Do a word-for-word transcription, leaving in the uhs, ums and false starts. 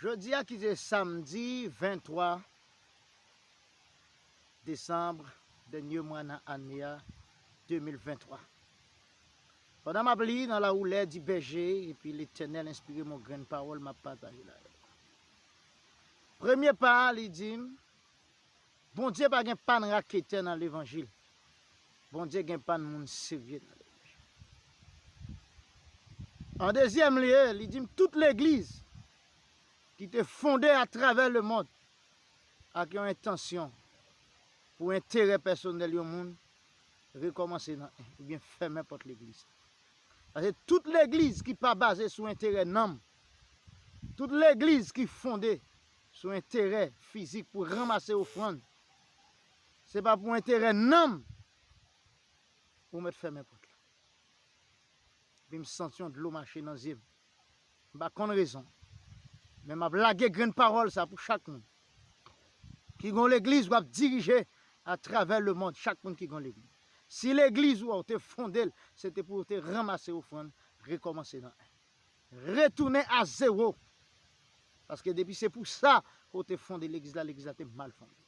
Jodi a ki se samdi venntwa desanm, dènye mwa nan ane a, de mil venntwa. Pandan m ap li nan La Roulette du Berger, epi Letènèl enspire m yon grenn pawòl m ap pataje la. Premye pa a, li di m, Bondye pa gen pàn raketè nan levanjil. Bondye gen pàn moun serye nan levanjil. An dezyèm lye, li di m tout legliz ki te fonde atravè lemonn ak yon entansyon pou enterè pèsonèl yon moun, rekòmanse nan en, oubyen fèmen pòt legliz. Paske tout legliz ki pa baze sou enterè nanm, tout legliz ki fonde sou enterè fizik pou ranmase ofrann, se pa pou enterè nanm ou mèt fèmen pòt la. Epi m santi yon dlo mache nan zye m. M pa konn rezon. Men m ap lage grenn pawòl sa pou chak moun ki gon legliz w ap dirije atravè lemonn, chak moun ki gon legliz. Si legliz ou a, ou te fonde l, se te pou ou te ranmase ofrann, rekòmanse nan en. Retounen a zewo. Paske depi se pou sa ke w te fonde legliz la, legliz la te mal fonde.